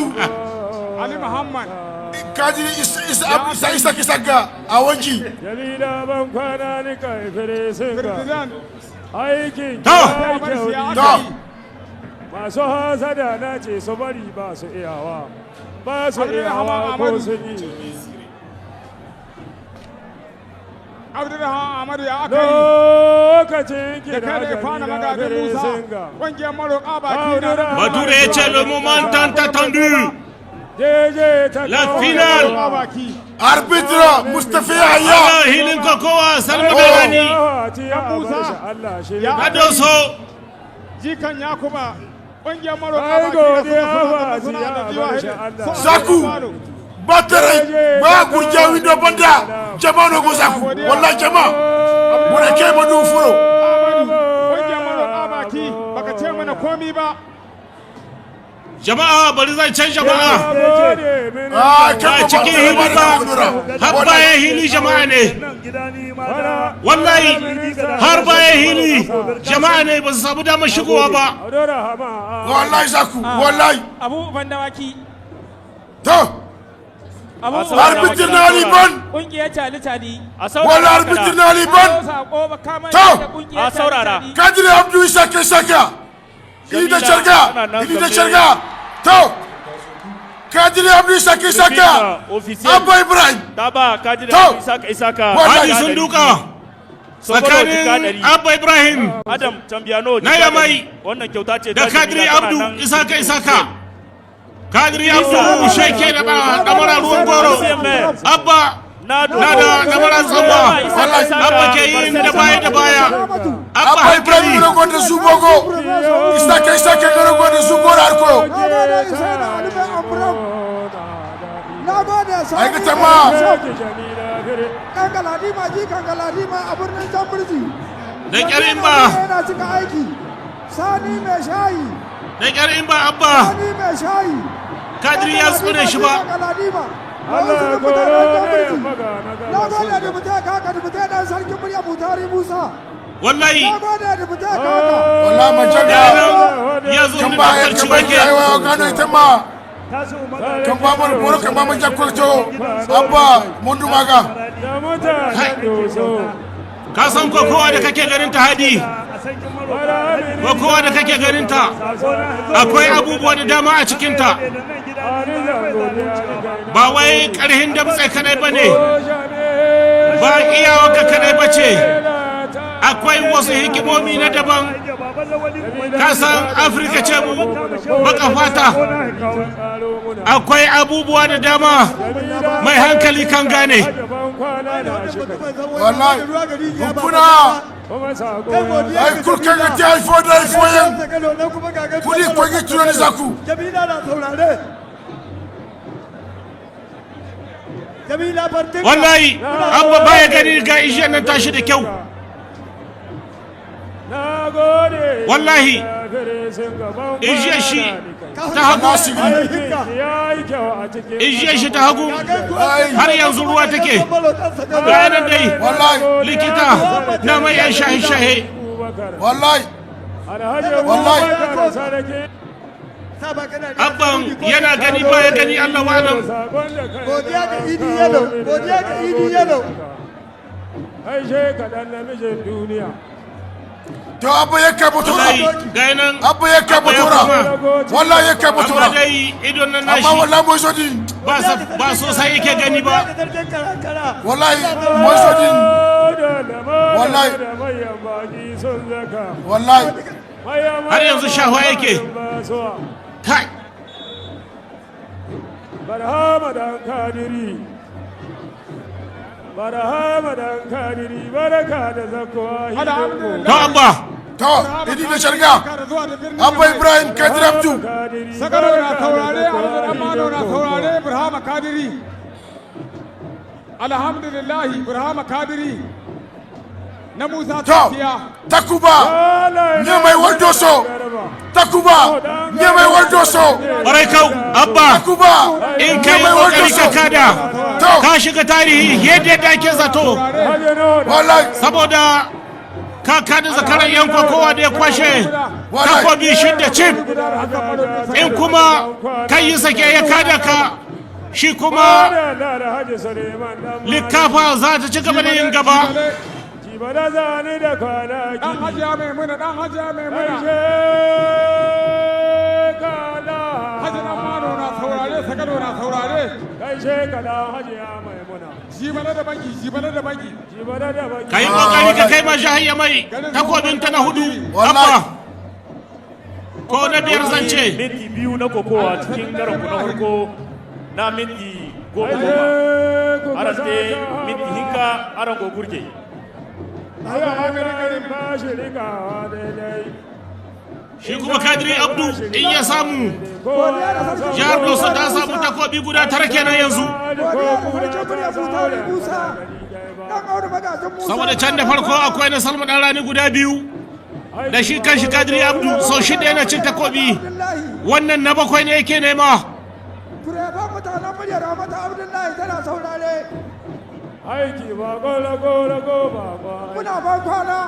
Zaku. Ali Muhammad. Kadiri Isa Isa Isa Isa Kisaka a wanki. Jamila ban kwana ni kai fere singa. President. Aikin To. ya kyau Ya ni. To. Masu hasada na ce su bari ba su iyawa. Ba su Abdulrahman iyawa ko Ahmadu. sun yi. Abdulrahman Ahmadu, ya aka yi? Lokacin Da kira kai da kwana Jamila magajin fere Musa. singa. Ƙungiyar maroƙa baki na nan. Bature ya ce le moment tant attendu. Jeje ta La kawo finale. Maroƙa baki. Arbitre Mustafa Yahya. Ana hilin kokowa Salma Gani Musa. Allah shi Ya na Doso. Jikan Yakuba. Ƙungiyar maroƙa Ai, baki godiya da suna ba da ji, jiwa ya hidin. Allah. Zaku. Batere ba gurja windo banda. Jama no go Zaku. Wallahi jama. Muna ke madu furo. Ahmadu, ƙungiyar maroƙa baki baka ce mana komi ba. Jama'a, bari zan can jama'a. Ah, Ba kan cikin hili ba, har bayan hili jama'a ne. Wallahi har bayan hili jama'a ne, ba su samu damar shigowa ba. Wallahi Zaku, wallahi. Abu Uban Dawaki. To. Abu Uban Arbitre na Ali Ban. Kungiyar Cali Cali. A saurara. Wallahi arbitre na Ali Ban. Sako ba kama To. da kungiyar A saurara. Cali Cali. Kadiri Abdu Isa Kisaka. Idi da Jamila, Sharga. ana nan Idi da zaune. Sharga. To. Kadiri Abdu Isa Kisaka. Officiel. Abba Ibrahim. Ta ba Kadiri To. Isaka Isaka. Wallahi. Hadi sun duka tsakanin Abba Ibrahim Adam Cambiano na jika Yamai 100. Wannan kyauta ce da ta Kadiri Jamila, tana Abdu nan. Isaka Isaka. Kadiri Abdu sheke da damara ruwan goro. Abba Na na da damara tsamma. Abba ke yin da baya da baya. Abba Abba Ibrahim hankali. gano gonda su bogo. Isaka Isaka gano gonda su goro harko. Na gode, Usaini Ali mai Amburam. Na gode, Sani. Ai, ka tama. Ɗan Galadima jikan Galadima a birnin Jamburji. Da kyar in ba. Yana cika aiki. Sani mai shayi. Da kyar in ba Abba. Sani mai shayi. Kadiri ya tsure shi ba. Galadima. Allah goro ne magana. Na gode, Dubuta Kaka, Dubuta dan sarkin murya Butari Musa. Wallahi. Na gode, Dubuta Kaka. Wallahi majaga. Ya zo Kan da ba daktar kan ba Ciwake. yawa gano ita ma. Kan ba mu boro kan ba mu jakkurto. Abba mundu maga. Da mutanen Doso. Ka san kokowa da kake ganin ta, Hadi, kokowa da kake ganin ta, akwai abubuwa da dama a cikinta. Ba wai karhin damtse kadai ba ne, ba iyawarka kadai ba ce, akwai wasu hikimomi na daban. Ka san Afirka ce mu, baka fata, akwai abubuwa da dama mai hankali kan gane. Wallahi. Kuna ai kulkan ga ta haifo da haifo yan. Kudi kwangi tunani Zaku. Jamila na saurare. Jamila Bartinka. Wallahi Abba baya gani, ga ishiyar nan tashi da kyau. Na gode. Wallahi ijiyar shi ta hagu, Ya yi kyau a cikin ijiyar shi ta hagu har yanzu ruwa take. Ga nan dai. Wallahi. Likita na mai yan shahe-shahe. Wallahi. Alhaji Wallahi. Abubakar Sarki. Abban yana gani baya gani, Allah wa'alam. Sakon da kai Godiya ga Idi Yalo, godiya ga Idi Yalo. Aishe kaɗan namijin duniya. To Abba ya kai mutura. Wallahi ga nan. Abba ya kai Abba ya mutura. koma. Wallahi ya kai Amma mutura. dai idon nan Amma nashi wallahi mun so din. ba sosai yake gani ba. Wallahi mun so din. Wallahi. Da mayan baki sun zaka. Wallahi. Har yanzu shahwa yake. Kai. Barhama dan Kadiri. Barhama dan Kadiri, baraka da zakuwa. Alhamdulillah. To Abba. To Idi da Sharga. Abba Ibrahim, Kadir Abdu. Sakaro na saurare, Alhaji Amano na saurare, Burhama Kadiri. Alhamdulillah, Burhama Kadiri. Na Musa To Tafiya. Takuba. Ne mai wardo so. Takuba. Ne mai wardo so. Barai kau Abba. Takuba. In kai Ne mai wardo kokari ka so. kada, To ka shiga tarihi yadda ake zato. Wallahi. Saboda Kaka da zakaran yan kokowa da ya kwashe takobi shidda cif. In kuma kai yi sake ya kada ka, shi kuma likafa za ta ci gaba da yin gaba. Jibada zani da kwanaki. Dan Hajiya Maimuna, dan Hajiya Maimuna. Gaishe ka da. Haji Dan Mano na saurare, Sakalo na saurare. Gaishe ka da Hajiya Maimuna. Jibale da banki, jibale da banki. Jibada da baki. Ka yi kokari ka kai ma jihar mai takobin ta na hudu, Wallahi. Abba, ko na biyar zance. Minti 2 na kokowa cikin karon ku na farko na minti 10 10. Aran te minti 2 aran go gurje. Ba shi rikawa daidai. Shi kuma Kadiri Abdu in ya samu, Godiya da sarkin jihar Doso ta samu takobi guda tara kenan yanzu. Godiya da sarkin murya Mutari Musa. Dan Audu magajin Musa. Saboda can da farko akwai na Salma Dan Rani guda biyu, da shi kan shi Kadiri Abdu sau shida yana cin takobi. Abdullahi. Wannan na bakwai ne yake nema. Kureba mutanen muryar Ramata Abdullahi tana saurare. Aiki ba gora gora go ba ba. Muna ban kwana.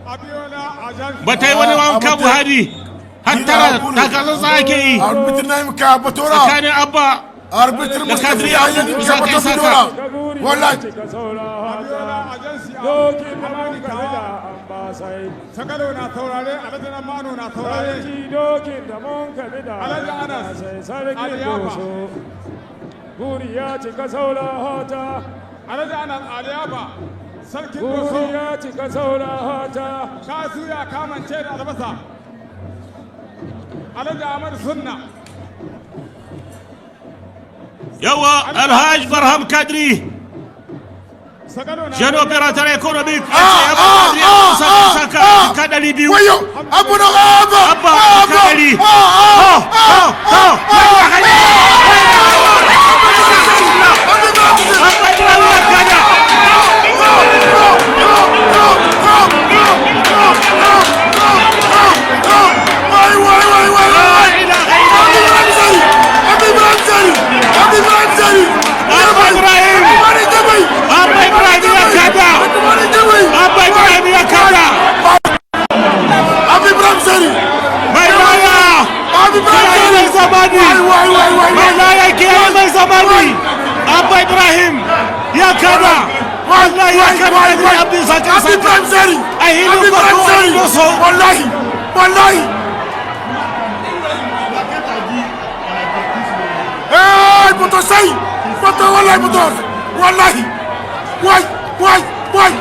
Abiola Ajansi. Ba ta yi wani wanka Buhari hattara takatsantsa ake yi Arbitre na ka batora. tsakanin Abba Arbitre da Mustafa Kadiri ya Abdu yi ka Isaka bato Isaka. bidora. Ka guri Wallahi. cika saura Abiola hata. Ajansi. Dokin da mun Amani ka da Tawa. an ba sai. Sakalo na saurare, Alhaji Dan Mano na saurare. Sarki dokin da mun ka da Alhaji an ba Anas. sai. Sarkin Aliyafa. Doso. Guri ya cika saura hata. Alhaji Anas Aliyafa. Sarkin Doso. Guri ya cika saura hata. Ka suya kamance da albasa. Alhaji Ahmad Sunna. Yawa Alhaj Barham Kadri, Sakalo na jeune opérateur économique, Ah, ah, ah, Saka ah, ah. ka 200. Wayo, abu na abba. Abba abba. ka 100. Ah, ah, Oh, oh, oh. Abba Ibrahim ya kada. Wai, wai, wai, wai, wai. La ilaha illallah. Abu Ibrahim Sari, Abu Ibrahim Sari, Abu Ibrahim Sari. Abba Ibrahim. Wani jabai. Abba Ibrahim ya kada. Wani jabai. Abba Ibrahim ya kada. Abu Ibrahim Sari. Mai laya. Abu Ibrahim Kiyaye Sari. mai zamani. Wai, wai, wai, wai, Mai wai. laya kiyaye mai zamani. Abba Ibrahim ya kada. Wallahi ya kada Kadri Abdu Isaka Abu Isaka. Ibrahim Sari. A hilin Abu Ibrahim farko Sari. Doso. Wallahi, wallahi. Hey, poto sai. Poto wallahi poto. Wallahi. Wai, wai, wai.